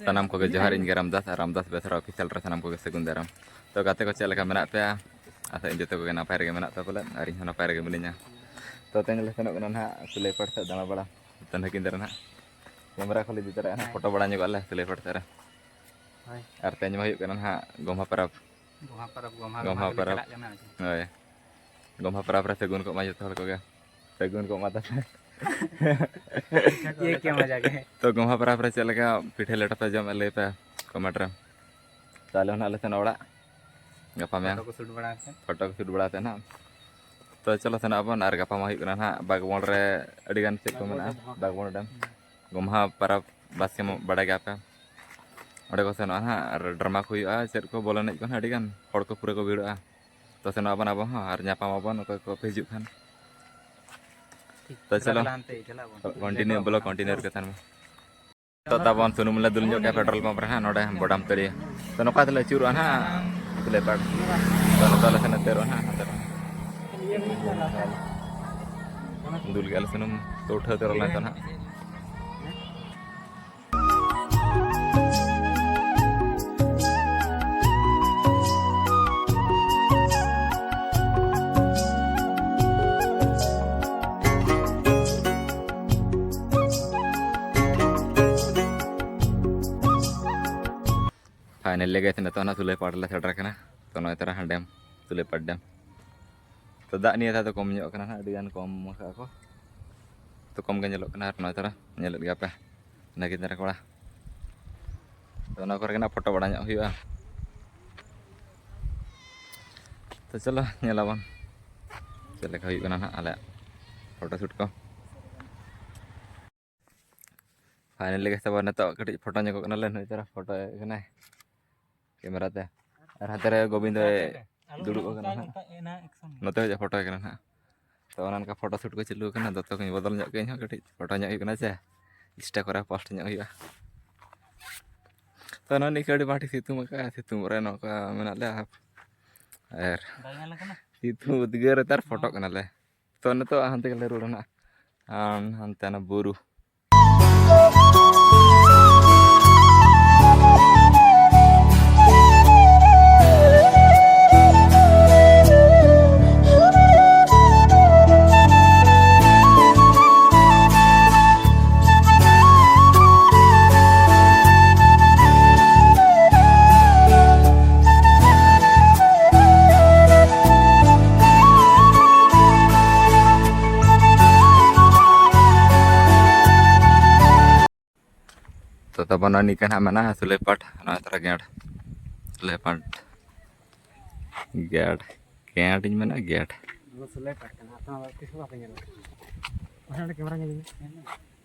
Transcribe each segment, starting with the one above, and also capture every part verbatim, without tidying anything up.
ᱥᱟᱱᱟᱢ ᱠᱚᱜᱮ ᱡᱚᱦᱟᱨ, ᱤᱧ ᱜᱮ ᱨᱟᱢᱫᱟᱥ ᱟᱨ ᱨᱟᱢᱫᱟᱥ ᱵᱮᱥᱨᱟ ᱚᱯᱷᱤᱥᱤᱭᱟᱞ ᱨᱮ ᱥᱟᱱᱟᱢ ᱠᱚᱜᱮ ᱥᱟᱹᱜᱩᱱ ᱫᱟᱨᱟᱢ᱾ ᱛᱚ ᱜᱟᱛᱮ ᱠᱚ, ᱪᱮᱫ ᱞᱮᱠᱟ ᱢᱮᱱᱟᱜ ᱯᱮᱭᱟ? ᱟᱥᱟ ᱤᱧ ᱡᱚᱛᱚ ᱠᱚᱜᱮ ᱱᱟᱯᱟᱭ ᱨᱮᱜᱮ ᱢᱮᱱᱟᱜ ᱯᱮᱭᱟ ᱯᱟᱞᱮᱫ, ᱟᱨ ᱤᱧ ᱦᱚᱸ ᱱᱟᱯᱟᱭ ᱨᱮᱜᱮ ᱢᱤᱱᱟᱹᱧᱟ᱾ ᱛᱚ ᱛᱮᱦᱮᱧ ᱞᱮ ᱥᱮᱱᱚᱜ ᱠᱟᱱᱟ ᱱᱟᱦᱟᱜ ᱥᱩᱞᱟᱹᱭᱯᱟᱲ ᱥᱮᱫ ᱫᱟᱬᱟ ᱵᱟᱲᱟ᱾ ᱛᱟᱹᱱᱦᱟᱹ ᱠᱤᱱ ᱫᱟᱨᱟ ᱱᱟᱦᱟᱜ ᱠᱮᱢᱮᱨᱟ ᱠᱷᱚᱱ ᱤᱫᱤ ᱛᱚᱨᱟᱭᱟ ᱱᱟᱦᱟᱜ, ᱯᱷᱳᱴᱳ ᱵᱟᱲᱟ ᱧᱚᱜᱚᱜ ᱟᱞᱮ ᱥᱩᱞᱟᱹᱭᱯᱟᱲ ᱥᱮᱫ ᱨᱮ᱾ ᱦᱳᱭ᱾ ᱟᱨ ᱛᱮᱦᱮᱧ ᱢᱟ ᱦᱩᱭᱩᱜ ᱠᱟᱱᱟ ᱱᱟᱦᱟᱜ ᱜᱚᱢᱦᱟ ᱯᱚᱨᱚᱵᱽ᱾ ᱜᱚᱢᱦᱟ ᱯᱚᱨᱚᱵᱽ, ᱜᱚᱢᱦᱟ ᱜᱚᱢᱦᱟ ᱜᱚᱢᱦᱟ ᱯᱚᱨᱚᱵᱽ᱾ ᱪᱟᱞᱟᱜ ᱠᱟᱱᱟ᱾ ᱦᱳᱭ, ᱜᱚᱢᱦᱟ ᱯᱚᱨᱚᱵᱽ ᱨᱮ ᱥᱟᱹᱜᱩᱱ ᱠᱚᱜ ᱢᱟ ᱡᱚᱛᱚ ᱦᱚᱲ ᱠᱚᱜᱮ᱾ ᱥᱟᱹᱜᱩᱱ ᱠᱚᱜ ᱢᱟ ᱛᱟᱯᱮ᱾ ᱤᱭᱟᱹ ᱠᱮ ᱢᱚᱡᱟ ᱜᱮ᱾ ᱛᱚ ᱜᱚᱢᱦᱟ ᱯᱚᱨᱚᱵᱽ ᱨᱮ ᱪᱮᱫ ᱞᱮᱠᱟ ᱯᱤᱴᱷᱟᱹ ᱞᱮᱴᱚ ᱯᱮ ᱡᱚᱢᱮᱫ ᱞᱟᱹᱭ ᱯᱮ ᱠᱚᱢᱮᱱᱴ ᱨᱮ᱾ ᱛᱚ ᱟᱞᱮ ᱦᱚᱸ ᱱᱟᱦᱟᱜ ᱞᱮ ᱥᱮᱱᱚᱜ ᱚᱲᱟᱜ ᱜᱟᱯᱟ ᱢᱮᱭᱟᱝ᱾ ᱯᱷᱳᱴᱳ ᱠᱚ ᱥᱩᱴ ᱵᱟᱲᱟ ᱠᱟᱛᱮ᱾ ᱯᱷᱳᱴᱳ ᱠᱚ ᱥᱩᱴ ᱵᱟᱲᱟ ᱠᱟᱛᱮ ᱱᱟᱦᱟᱜ᱾ ᱛᱚ ᱪᱚᱞᱚ ᱥᱮᱱᱚᱜ ᱟᱵᱚᱱ, ᱟᱨ ᱜᱟᱯᱟ ᱢᱟ ᱦᱩᱭᱩᱜ ᱠᱟᱱᱟ ᱱᱟᱦᱟᱜ ᱵᱟᱜᱽᱢᱚᱲ ᱨᱮ ᱟᱹᱰᱤᱜᱟᱱ ᱪᱮᱫ ᱠᱚ ᱢᱮᱱᱟᱜᱼᱟ, ᱵᱟᱜᱽᱢᱚᱲ ᱰᱮᱢ᱾ ᱜᱚᱢᱦᱟ ᱯᱚᱨᱚᱵᱽ ᱵᱟᱥᱠᱮ ᱢᱟ ᱵᱟᱲᱟᱭ ᱜᱮᱭᱟ ᱯᱮ, ᱚᱸᱰᱮ ᱠᱚ ᱥᱮᱱᱚᱜᱼᱟ ᱱᱟᱦᱟᱜ, ᱟᱨ ᱰᱨᱟᱢᱟ ᱠᱚ ᱦᱩᱭᱩᱜᱼᱟ, ᱪᱮᱫ ᱠᱚ ᱵᱚᱞ ᱮᱱᱮᱡ ᱠᱚ ᱱᱟᱦᱟᱜ, ᱟᱹᱰᱤᱜᱟᱱ ᱦᱚᱲ ᱠᱚ ᱯᱩᱨᱟᱹ ᱠᱚ ᱵᱷᱤᱲᱚᱜᱼᱟ᱾ ᱛᱚ ᱥᱮᱱᱚᱜ ᱟᱵᱚᱱ ᱟᱵᱚ ᱦᱚᱸ, ᱟᱨ ᱧᱟᱯᱟᱢ ᱟᱵᱚᱱ ᱚᱠᱚᱭ ᱠᱚ ᱯᱮ ᱦᱤᱡᱩᱜ ᱠᱷᱟᱱ᱾ ᱛᱚ ᱪᱚᱞᱚ, ᱦᱟᱱᱛᱮ ᱪᱟᱞᱟᱜ ᱟᱵᱚᱱ᱾ ᱠᱚᱱᱴᱤᱱᱤᱭᱩ ᱵᱞᱚᱜ ᱠᱚᱱᱴᱤᱱᱤᱭᱩ ᱨᱮᱜᱮ ᱛᱟᱦᱮᱱ ᱢᱟ᱾ ᱛᱚ ᱛᱟᱵᱚᱱ ᱥᱩᱱᱩᱢ ᱞᱮ ᱫᱩᱞ ᱧᱚᱜ ᱠᱮᱜᱼᱟ ᱯᱮᱴᱨᱳᱞ ᱯᱟᱢᱯ ᱨᱮ ᱦᱟᱸᱜ, ᱱᱚᱰᱮ ᱵᱚᱰᱟᱢ ᱛᱟᱹᱲᱤ᱾ ᱛᱚ ᱱᱚᱝᱠᱟ ᱛᱮᱞᱮ ᱟᱹᱪᱩᱨᱚᱜᱼᱟ ᱦᱟᱸᱜ, ᱛᱮᱞᱮ ᱯᱟᱴ᱾ ᱛᱚ ᱱᱚᱝᱠᱟ ᱞᱮ ᱥᱮᱱ ᱩᱛᱟᱹᱨᱚᱜᱼᱟ ᱦᱟᱸᱜ, ᱱᱚᱛᱮ ᱨᱮ᱾ ᱫᱩᱞ ᱠᱮᱜᱼᱟ ᱞᱮ ᱥᱩᱱᱩᱢ, ᱛᱚ ᱩᱴᱷᱟᱹᱣ ᱩᱛᱟᱹᱨᱚᱜ ᱞᱮᱱ ᱠᱷᱟᱱ ᱦᱟᱸᱜ᱾ ᱯᱷᱟᱭᱱᱟᱞᱤ ᱜᱟᱭᱥ, ᱱᱤᱛᱚᱜ ᱱᱟᱜ ᱥᱩᱞᱟᱹᱭᱯᱟᱲ ᱞᱮ ᱥᱮᱴᱮᱨ ᱠᱟᱱᱟ᱾ ᱛᱚ ᱱᱚᱜᱼᱚᱭ ᱛᱟᱨᱟ ᱦᱟᱸᱜ ᱰᱮᱢ, ᱥᱩᱞᱟᱹᱭᱯᱟᱲ ᱰᱮᱢ᱾ ᱛᱚ ᱫᱟᱜ ᱱᱤᱭᱟᱹ ᱫᱷᱟᱣ ᱫᱚ ᱠᱚᱢ ᱧᱚᱜ ᱠᱟᱱᱟ ᱦᱟᱸᱜ, ᱟᱹᱰᱤ ᱜᱟᱱ ᱠᱚᱢ ᱟᱠᱟᱫ ᱠᱚ᱾ ᱛᱚ ᱠᱚᱢ ᱜᱮ ᱧᱮᱞᱚᱜ ᱠᱟᱱᱟ, ᱟᱨ ᱱᱚᱜᱼᱚᱭ ᱛᱟᱨᱟ ᱧᱮᱞᱮᱫ ᱜᱮᱭᱟ ᱯᱮ ᱱᱟᱹᱜᱤᱱ ᱫᱟᱨᱮ ᱠᱚᱲᱟ᱾ ᱛᱚ ᱚᱱᱟ ᱠᱚᱨᱮ ᱜᱮ ᱱᱟᱜ ᱯᱷᱳᱴᱳ ᱵᱟᱲᱟ ᱧᱚᱜ ᱦᱩᱭᱩᱜᱼᱟ᱾ ᱛᱚ ᱪᱚᱞᱚ ᱧᱮᱞᱟᱵᱚᱱ ᱪᱮᱫ ᱞᱮᱠᱟ ᱦᱩᱭᱩᱜ ᱠᱟᱱᱟ ᱱᱟᱜ ᱟᱞᱮᱭᱟᱜ ᱯᱷᱳᱴᱳ ᱥᱩᱴ ᱠᱚ᱾ ᱯᱷᱟᱭᱱᱟᱞᱤ ᱜᱮ ᱥᱮ ᱱᱤᱛᱚᱜ ᱠᱟᱹᱴᱤᱡ ᱯᱷᱳᱴᱳ ᱧᱚᱜᱚᱜ ᱠᱟᱱᱟᱞᱮ, ᱱᱩᱭ ᱛᱟᱨᱟ ᱯᱷᱳᱴᱳᱭᱮᱫ ᱠᱟᱱᱟᱭ ᱠᱮᱢᱮᱨᱟ ᱛᱮ᱾ ᱟᱨ ᱦᱟᱱᱛᱮ ᱨᱮ ᱜᱳᱵᱤᱱᱫᱚᱭ ᱫᱩᱲᱩᱵ ᱟᱠᱟᱱᱟ ᱦᱟᱸᱜ᱾ ᱱᱚᱛᱮ ᱦᱚᱸ ᱯᱷᱳᱴᱳᱭ ᱠᱟᱱᱟ ᱦᱟᱸᱜ᱾ ᱛᱚ ᱚᱱᱮ ᱚᱱᱠᱟ ᱯᱷᱳᱴᱳ ᱥᱩᱴ ᱠᱚ ᱪᱟᱹᱞᱩ ᱟᱠᱟᱱᱟ, ᱫᱚᱛᱚ ᱠᱚᱧ ᱵᱚᱫᱚᱞ ᱧᱚᱜ ᱠᱮᱫ ᱤᱧ ᱦᱚᱸ, ᱠᱟᱹᱴᱤᱡ ᱯᱷᱳᱴᱳ ᱧᱚᱜ ᱦᱩᱭᱩᱜ ᱠᱟᱱᱟ ᱥᱮ, ᱤᱱᱥᱴᱟ ᱠᱚᱨᱮ ᱯᱳᱥᱴ ᱧᱚᱜ ᱦᱩᱭᱩᱜᱼᱟ᱾ ᱛᱚ ᱱᱚᱜᱼᱚᱭ ᱱᱤᱝᱠᱟᱹ ᱟᱹᱰᱤ ᱵᱟᱹᱲᱛᱤ ᱥᱤᱛᱩᱝ ᱟᱠᱟᱫᱼᱟ, ᱥᱤᱛᱩᱝ ᱨᱮ ᱱᱚᱝᱠᱟ ᱢᱮᱱᱟᱜ ᱞᱮᱭᱟ᱾ ᱟᱨ ᱥᱤᱛᱩᱝ ᱩᱫᱽᱜᱟᱹᱨ ᱨᱮ ᱛᱟᱨ ᱯᱷᱳᱴᱳᱜ ᱠᱟᱱᱟᱞᱮ᱾ ᱛᱚ ᱱᱤᱛᱚᱜ ᱦᱟᱱᱛᱮ ᱜᱮᱞᱮ ᱨᱩᱣᱟᱹᱲᱟ ᱱᱟᱜ, ᱟᱨ ᱦᱟᱱᱛᱮ ᱚᱱᱟ ᱵᱩᱨᱩ᱾ ᱛᱟᱵᱚᱱ ᱱᱤᱝᱠᱟᱹ ᱱᱟᱦᱟᱜ ᱢᱮᱱᱟᱜᱼᱟ ᱥᱩᱞᱟᱹᱭᱯᱟᱴ, ᱱᱚᱜᱼᱚᱭ ᱛᱟᱨᱟ ᱜᱮᱴ, ᱥᱩᱞᱟᱹᱭᱯᱟᱴ ᱜᱮᱴ, ᱜᱮᱴ ᱤᱧ ᱢᱮᱱᱟ ᱜᱮᱴ᱾ ᱱᱚᱣᱟ ᱥᱩᱞᱟᱹᱭᱯᱟᱴ ᱠᱟᱱᱟ, ᱟᱯᱮ ᱦᱚᱸ ᱛᱤᱥ ᱦᱚᱸ ᱵᱟᱯᱮ ᱧᱮᱞ ᱟᱠᱟᱫᱟ᱾ ᱚᱱᱟ ᱚᱸᱰᱮ ᱠᱮᱢᱮᱨᱟ ᱧᱮᱞ ᱢᱮ᱾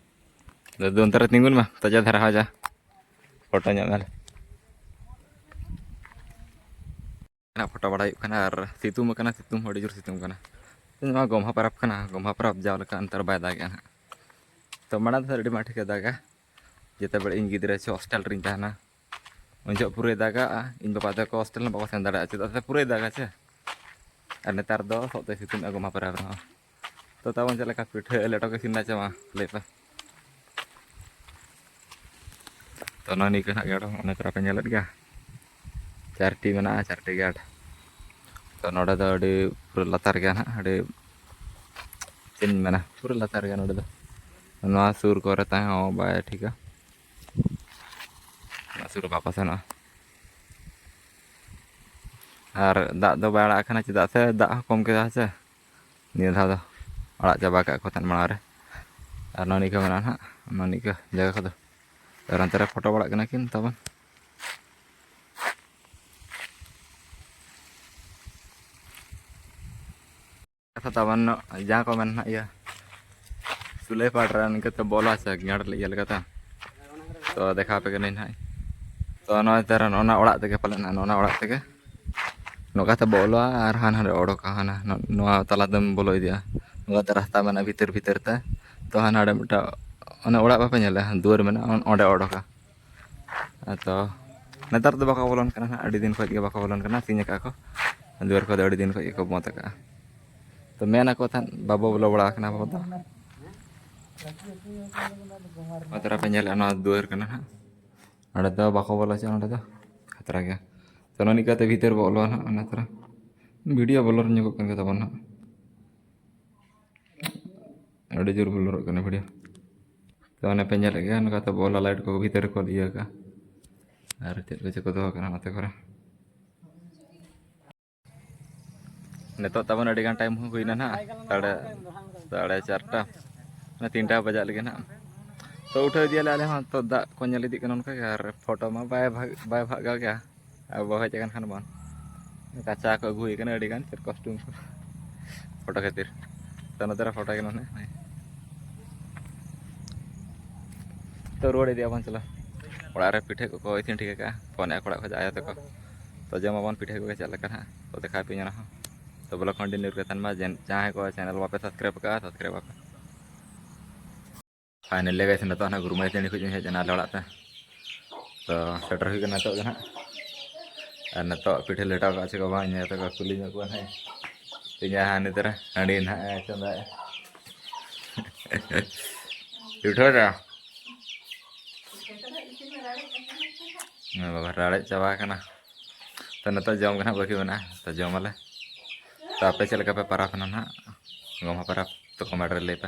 ᱫᱟᱫᱩ ᱚᱱᱛᱮ ᱨᱮ ᱛᱤᱸᱜᱩᱱ ᱢᱮ, ᱛᱟᱡᱟ ᱫᱷᱟᱨᱟ ᱦᱚᱸ ᱡᱟ ᱯᱷᱳᱴᱳ ᱧᱚᱜ ᱢᱮ᱾ ᱱᱟᱜ ᱯᱷᱳᱴᱳ ᱵᱟᱲᱟ ᱦᱩᱭᱩᱜ ᱠᱟᱱᱟ ᱟᱨ ᱥᱤᱛᱩᱝ ᱠᱟᱱᱟ, ᱥᱤᱛᱩᱝ ᱦᱚᱸ ᱟᱹᱰᱤ ᱡᱳᱨ ᱥᱤᱛᱩᱝ ᱠᱟᱱᱟ᱾ ᱱᱚᱣᱟ ᱜᱚᱢᱦᱟ ᱯᱚᱨᱚᱵᱽ ᱠᱟᱱᱟ, ᱜᱚᱢᱦᱟ ᱯᱚᱨᱚᱵᱽ ᱡᱟᱣ ᱞᱮᱠᱟ ᱱᱮᱛᱟᱨ ᱵᱟᱭ ᱫᱟᱜᱮᱜᱼᱟ ᱱᱟᱦᱟᱜ᱾ ᱛᱚ ᱢᱟᱲᱟᱝ ᱫᱚ ᱟᱹᱰᱤ ᱢᱟ ᱴᱷᱤᱠᱮ ᱫᱟᱜᱟ, ᱡᱮᱛᱮ ᱵᱮᱲᱮ ᱤᱧ ᱜᱤᱫᱽᱨᱟᱹ ᱥᱮ ᱦᱳᱥᱴᱮᱞ ᱨᱤᱧ ᱛᱟᱦᱮᱱᱟ, ᱩᱱ ᱡᱚᱦᱚᱜ ᱯᱩᱨᱟᱹᱭ ᱫᱟᱜᱟ᱾ ᱤᱧ ᱵᱟᱵᱟ ᱛᱟᱠᱚ ᱦᱳᱥᱴᱮᱞ ᱦᱚᱸ ᱵᱟᱠᱚ ᱥᱮᱱ ᱫᱟᱲᱮᱭᱟᱜᱼᱟ, ᱪᱮᱫᱟᱜ ᱥᱮ ᱯᱩᱨᱟᱹᱭ ᱫᱟᱜᱟ ᱪᱮ᱾ ᱟᱨ ᱱᱮᱛᱟᱨ ᱫᱚ ᱥᱚᱜ ᱛᱮ ᱥᱤᱛᱩᱝ ᱮᱜᱼᱟ ᱜᱚᱢᱦᱟ ᱯᱚᱨᱚᱵᱽ ᱨᱮᱦᱚᱸ᱾ ᱛᱚ ᱛᱟᱵᱚᱱ ᱪᱮᱫ ᱞᱮᱠᱟ ᱯᱤᱴᱷᱟᱹ ᱞᱮᱴᱚ ᱠᱚ ᱤᱥᱤᱱ ᱮᱱᱟ ᱪᱮ ᱵᱟᱝ, ᱞᱟᱹᱭ ᱯᱮ? ᱛᱚ ᱱᱚᱜᱼᱚ ᱱᱤᱝᱠᱟᱹ ᱱᱟᱜ ᱜᱮᱴ ᱦᱚᱸ ᱚᱱᱮ ᱛᱚᱨᱟ ᱯᱮ ᱧᱮᱞᱮᱫ ᱜᱮᱭᱟ, ᱪᱟᱨᱴᱤ ᱢᱮᱱᱟᱜᱼᱟ, ᱪᱟᱨᱴᱤ ᱜᱮᱴ᱾ ᱛᱚ ᱱᱚᱰᱮ ᱫᱚ ᱟᱹᱰᱤ ᱯᱩᱨᱟᱹ ᱞᱟᱛᱟᱨ ᱜᱮᱭᱟ ᱱᱟᱦᱟᱜ, ᱟᱹᱰᱤ ᱪᱮᱫ ᱤᱧ ᱢᱮᱱᱟ, ᱯᱩᱨᱟᱹ ᱞᱟᱛᱟᱨ ᱜᱮᱭᱟ ᱱᱚᱰᱮ ᱫᱚ᱾ ᱱᱚᱣᱟ ᱥᱩᱨ ᱠᱚᱨᱮ ᱛᱟᱦᱮᱸ ᱦᱚᱸ ᱵᱟᱭ ᱴᱷᱤᱠᱟ, ᱱᱚᱣᱟ ᱥᱩᱨ ᱨᱮ ᱵᱟᱠᱚ ᱥᱮᱱᱚᱜᱼᱟ᱾ ᱟᱨ ᱫᱟᱜ ᱫᱚ ᱵᱟᱭ ᱟᱲᱟᱜ ᱠᱟᱱᱟ, ᱪᱮᱫᱟᱜ ᱥᱮ ᱫᱟᱜ ᱦᱚᱸ ᱠᱚᱢ ᱠᱮᱫᱟ ᱥᱮ᱾ ᱱᱤᱭᱟᱹ ᱫᱷᱟᱣ ᱫᱚ ᱟᱲᱟᱜ ᱪᱟᱵᱟ ᱠᱟᱜ ᱠᱚ ᱛᱟᱦᱮᱸᱫ ᱢᱟᱲᱟᱝ ᱨᱮ᱾ ᱟᱨ ᱱᱚᱜᱼᱚ ᱱᱤᱝᱠᱟᱹ ᱢᱮᱱᱟᱜᱼᱟ ᱱᱟᱦᱟᱜ, ᱱᱚᱜᱼᱚ ᱱᱤᱝᱠᱟᱹ ᱡᱟᱭᱜᱟ ᱠᱚᱫᱚ᱾ ᱟᱨ ᱚᱱᱛᱮ ᱨᱮ ᱯᱷᱳᱴᱳ ᱵᱟᱲᱟᱜ ᱠᱟᱱᱟ ᱠᱤᱱ ᱛᱟᱵᱚᱱ᱾ ᱠᱟᱛᱷᱟ ᱛᱟᱵᱚᱱ ᱡᱟᱦᱟᱸ ᱠᱚ ᱢᱮᱱ ᱱᱟᱦᱟᱜ ᱤᱭᱟᱹ ᱥᱩᱞᱟᱹᱭ ᱯᱟᱲ ᱨᱮ ᱱᱤᱝᱠᱟᱹ ᱛᱮ ᱵᱚᱞᱚ ᱟᱪᱪᱷᱟ ᱜᱟᱲ ᱤᱭᱟᱹ ᱞᱮᱠᱟᱛᱮ᱾ ᱛᱚ ᱫᱮᱠᱷᱟᱣ ᱟᱯᱮ ᱠᱟᱹᱱᱟᱹᱧ ᱱᱟᱦᱟᱜ᱾ ᱛᱚ ᱱᱚᱜᱼᱚᱭ ᱛᱟᱨᱟ ᱱᱚᱜᱼᱚ ᱱᱟ ᱚᱲᱟᱜ ᱛᱮᱜᱮ ᱯᱟᱞᱮᱱ ᱱᱟᱦᱟᱜ, ᱱᱚᱜᱼᱚ ᱱᱟ ᱚᱲᱟᱜ ᱛᱮᱜᱮ ᱱᱚᱝᱠᱟ ᱛᱮ ᱵᱚᱞᱚᱜᱼᱟ ᱟᱨ ᱦᱟᱱᱟ ᱦᱟᱸᱰᱮ ᱚᱰᱚᱠᱟ, ᱦᱟᱱᱟ ᱱᱚ-, ᱱᱚᱣᱟ ᱛᱟᱞᱟ ᱛᱮᱢ ᱵᱚᱞᱚ ᱤᱫᱤᱜᱼᱟ᱾ ᱱᱚᱝᱠᱟ ᱛᱮ ᱨᱟᱥᱛᱟ ᱢᱮᱱᱟᱜᱼᱟ ᱵᱷᱤᱛᱤᱨ ᱵᱷᱤᱛᱤᱨ ᱛᱮ᱾ ᱛᱚ ᱦᱟᱱᱟ ᱦᱟᱸᱰᱮ ᱢᱤᱫᱴᱟᱝ ᱚᱱᱮ ᱚᱲᱟᱜ ᱵᱟᱯᱮ ᱧᱮᱞᱟ, ᱫᱩᱣᱟᱹᱨ ᱢᱮᱱᱟᱜᱼᱟ, ᱚᱸᱰᱮ ᱚᱰᱚᱠᱟ᱾ ᱛᱚ ᱱᱮᱛᱟᱨ ᱫᱚ ᱵᱟᱠᱚ ᱵᱚᱞᱚᱱ ᱠᱟᱱᱟ ᱱᱟᱦᱟᱜ, ᱟᱹᱰᱤ ᱫᱤᱱ ᱠᱷᱚᱱ ᱜᱮ ᱵᱟᱠᱚ ᱵᱚᱞᱚᱱ ᱠᱟᱱᱟ, ᱥᱤᱧ ᱟᱠᱟᱫᱼᱟ ᱠᱚ᱾ ᱫᱩᱣᱟᱹᱨ ᱠᱚᱫᱚ ᱟᱹᱰᱤ ᱫᱤᱱ ᱠᱷᱚᱱ ᱜᱮᱠᱚ ᱵᱚᱸᱫᱽ ᱟᱠᱟᱫᱼᱟ᱾ ᱛᱚ ᱢᱮᱱ ᱟᱠᱚ ᱛᱟᱦᱮᱸᱫ ᱵᱟᱵᱚ ᱵᱚᱞᱚ ᱵᱟᱲᱟ ᱟᱠᱟᱱᱟ ᱟᱵᱚ ᱫᱚ᱾ ᱱᱚᱣᱟ ᱛᱚᱨᱟ ᱯᱮ ᱧᱮᱞᱮᱫᱼᱟ, ᱱᱚᱣᱟ ᱫᱩᱣᱟᱹᱨ ᱠᱟᱱᱟ ᱱᱟᱦᱟᱜ᱾ ᱱᱚᱸᱰᱮ ᱫᱚ ᱵᱟᱠᱚ ᱵᱚᱞᱚ ᱦᱚᱪᱚᱜᱼᱟ, ᱱᱚᱸᱰᱮ ᱫᱚ ᱠᱷᱟᱛᱨᱟ ᱜᱮᱭᱟ᱾ ᱛᱚ ᱱᱚᱜᱼᱚ ᱱᱤᱝᱠᱟᱛᱮ ᱵᱷᱤᱛᱟᱹᱨ ᱵᱚ ᱵᱚᱞᱚᱜᱼᱟ ᱱᱟᱦᱟᱜ᱾ ᱚᱱᱟ ᱛᱚᱨᱟ ᱵᱷᱤᱰᱤᱭᱳ ᱵᱞᱚᱨ ᱧᱚᱜᱚᱜ ᱠᱟᱱ ᱜᱮ ᱛᱟᱵᱚᱱ ᱱᱟᱦᱟᱜ᱾ ᱟᱹᱰᱤ ᱡᱳᱨ ᱵᱞᱚᱨᱚᱜ ᱠᱟᱱᱟ ᱵᱷᱤᱰᱤᱭᱳ᱾ ᱛᱚ ᱚᱱᱮ ᱯᱮ ᱧᱮᱞᱮᱫ ᱜᱮᱭᱟ, ᱱᱚᱝᱠᱟᱛᱮ ᱵᱚᱞ ᱞᱟᱭᱤᱴ ᱠᱚ ᱵᱷᱤᱛᱟᱹᱨ ᱨᱮᱠᱚ ᱤᱭᱟᱹ ᱠᱟᱜᱼᱟ᱾ ᱟᱨ ᱪᱮᱫ ᱠᱚᱪᱚ ᱠᱚ ᱫᱚᱦᱚ ᱠᱟᱜᱼᱟ ᱱᱚᱛᱮ ᱠᱚᱨᱮ᱾ ᱱᱤᱛᱚᱜ ᱛᱟᱵᱚᱱ ᱟᱹᱰᱤ ᱜᱟᱱ ᱴᱟᱭᱤᱢ ᱦᱚᱸ ᱦᱩᱭᱱᱟ ᱱᱟᱦᱟᱜ, ᱥᱟᱲᱮ, ᱥᱟᱲᱮ ᱪᱟᱨᱴᱟ, ᱢᱟᱱᱮ ᱛᱤᱱᱴᱟ ᱵᱟᱡᱟᱜ ᱞᱟᱹᱜᱤᱫ ᱱᱟᱦᱟᱜ᱾ ᱛᱚ ᱩᱴᱷᱟᱹᱣ ᱤᱫᱤᱭᱟᱞᱮ ᱟᱞᱮ ᱦᱚᱸ᱾ ᱛᱚ ᱫᱟᱜ ᱠᱚ ᱧᱮᱞ ᱤᱫᱤᱜ ᱠᱟᱱᱟ ᱚᱱᱠᱟ ᱜᱮ, ᱟᱨ ᱯᱷᱳᱴᱳ ᱢᱟ ᱵᱟᱭ ᱵᱷᱟᱜ ᱵᱟᱭ ᱵᱷᱟᱜᱟᱣ ᱜᱮᱭᱟ᱾ ᱟᱵᱚ ᱦᱮᱡ ᱟᱠᱟᱱ ᱠᱷᱟᱱ ᱵᱚᱱ, ᱠᱟᱪᱟ ᱠᱚ ᱟᱹᱜᱩ ᱦᱩᱭ ᱠᱟᱱᱟ ᱟᱹᱰᱤ ᱜᱟᱱ, ᱪᱮᱫ ᱠᱚᱥᱴᱩᱢ ᱠᱚ ᱯᱷᱳᱴᱳ ᱠᱷᱟᱹᱛᱤᱨ᱾ ᱛᱚ ᱱᱚᱛᱮ ᱨᱮ ᱯᱷᱳᱴᱳ ᱜᱮ ᱱᱚᱰᱮ᱾ ᱛᱚ ᱨᱩᱣᱟᱹᱲ ᱤᱫᱤᱜ ᱟᱵᱚᱱ, ᱪᱚᱞᱚ᱾ ᱚᱲᱟᱜ ᱨᱮ ᱯᱤᱴᱷᱟᱹ ᱠᱚᱠᱚ ᱤᱥᱤᱱ ᱴᱷᱤᱠ ᱟᱠᱟᱫᱼᱟ, ᱯᱷᱳᱱ ᱮᱫ ᱠᱚ ᱚᱲᱟᱜ ᱠᱷᱚᱱ ᱟᱭᱳ ᱛᱟᱠᱚ᱾ ᱛᱚ ᱡᱚᱢ ᱟᱵᱚᱱ ᱯᱤᱴᱷᱟᱹ ᱠᱚᱜᱮ ᱪᱮᱫ ᱞᱮᱠᱟ ᱱᱟᱦᱟᱜ, ᱛᱚ ᱫᱮᱠᱷᱟᱣ ᱟᱯᱮ ᱚᱱᱟ ᱦᱚᱸ᱾ ᱛᱚ ᱵᱞᱚᱜ ᱠᱚᱱᱴᱤᱱᱤᱭᱩ ᱨᱮ ᱛᱟᱦᱮᱱ ᱢᱟ, ᱡᱮ ᱡᱟᱦᱟᱸᱭ ᱠᱚ ᱪᱮᱱᱮᱞ ᱵᱟᱯᱮ ᱥᱟᱵᱥᱠᱨᱟᱭᱤᱵ ᱟᱠᱟᱫᱼᱟ, ᱥᱟᱵᱥᱠᱨᱟᱭᱤᱵ ᱟᱯᱮ᱾ ᱯᱷᱟᱭᱱᱟᱞᱤ ᱜᱟᱭᱥ, ᱱᱤᱛᱚᱜ ᱦᱟᱱᱟ ᱜᱩᱨᱩᱢᱟᱭ ᱴᱟᱺᱰᱤ ᱠᱷᱚᱱ ᱤᱧ ᱦᱮᱡ ᱮᱱᱟ ᱟᱞᱮ ᱚᱲᱟᱜ ᱛᱮ᱾ ᱛᱚ ᱥᱮᱴᱮᱨ ᱦᱩᱭ ᱠᱟᱱᱟ ᱱᱤᱛᱚᱜ ᱜᱮ ᱱᱟᱦᱟᱜ᱾ ᱟᱨ ᱱᱤᱛᱚᱜ ᱯᱤᱴᱷᱟᱹ ᱞᱮᱴᱟᱣ ᱠᱟᱜᱼᱟ ᱪᱮ ᱠᱚ ᱵᱟᱝ, ᱤᱧ ᱟᱭᱳ ᱛᱟᱠᱚ ᱠᱩᱞᱤ ᱧᱚᱜ ᱠᱚᱣᱟ ᱱᱟᱦᱟᱜ᱾ ᱤᱧ ᱟᱭᱳ ᱦᱟᱸᱜ ᱱᱤᱛ ᱨᱮ ᱦᱟᱺᱰᱤ ᱱᱟᱦᱟᱜ ᱮ ᱪᱚᱸᱫᱟᱭᱮᱜᱼᱟ᱾ ᱯᱤᱴᱷᱟᱹ ᱨᱮ᱾ ᱦᱮᱸ ᱵᱟᱵᱟ, ᱨᱟᱲᱮᱡ ᱪᱟᱵᱟ ᱟᱠᱟᱱᱟ᱾ ᱛᱚ ᱱᱤᱛᱚᱜ ᱡᱚᱢ ᱜᱮ ᱱᱟᱦᱟᱜ ᱵᱟᱹᱠᱤ ᱢᱮᱱᱟᱜᱼᱟ, ᱛᱚ ᱡᱚᱢᱟᱞᱮ᱾ ᱛᱚ ᱟᱯᱮ ᱪᱮᱫ ᱞᱮᱠᱟ ᱯᱮ ᱯᱟᱨᱟᱵᱽ ᱮᱱᱟ ᱱᱟᱦᱟᱜ? ᱜᱚᱢᱦᱟ ᱯᱟᱨᱟᱵᱽ ᱛᱚ ᱠᱚᱢᱮᱱᱴ ᱨᱮ ᱞᱟᱹᱭ ᱯᱮ᱾